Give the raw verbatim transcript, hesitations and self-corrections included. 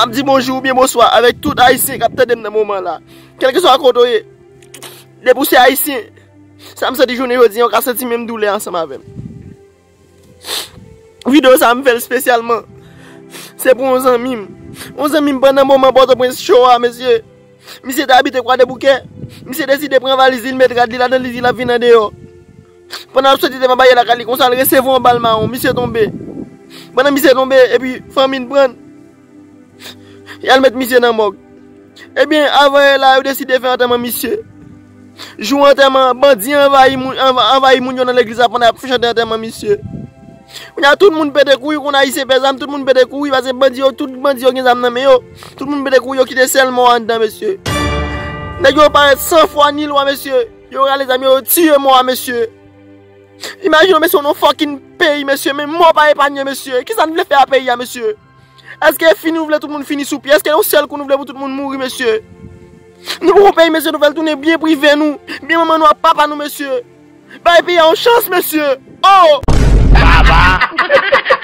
M ap di bonjou oubyen bonswa avèk tout Ayisyen k ap tande m nan moman la. Kèlkeswa kote w ye, depi w se Ayisyen, sa m santi jounen jodi a, w ka santi menm doulè ansanm avè m. Videyo sa a m fè l espesyalman. Se pou yon zanmi m. Yon zanmi m pandan moman Pòtoprens cho a, mesye. Misye te abite Kwadèboukè. Misye deside pran valiz li, l met rad li ladan, li di l ap vin andeyò. Pandan l ap soti devan baryè lakay li konsa, l resevwa yon bal mawon. Misye tonbe. Pandan misye tonbe, epi fanmi l pran l, y al met misye nan mòg. Ebyen, avan yè la, yo deside fè antèman misye. Jou antèman, bandi anvayi moun, anva- anvayi moun yo nan legliz la pandan y ap fè chante antèman misye. Kounye a, tout moun pete kouri, konn Ayisyen pè zam, tout moun pete kouri, paske bandi yo, tout bandi yo gen zam nan men yo. Tout moun pete kouri, yo kite sèl mò anndan, mesye. Nèg yo parèt san fwa ni lwa, mesye. Yo rale zam yo, yo tiye mò a, mesye. Imajine w, mesye, w nan yon fucking peyi, mesye, men mò pa epanye, mesye. Kisa n vle fè a peyi a, mesye? Èske fini nou vle tout moun fini sou pye? Èske yon sèl kou nou vle pou tout moun mouri, mesye? Nou pou yon peyi, mesye, nou fè l tounen byen prive nou, byen manman nou ak papa nou, mesye. Bay peyi a yon chans, mesye. Oh! Baba!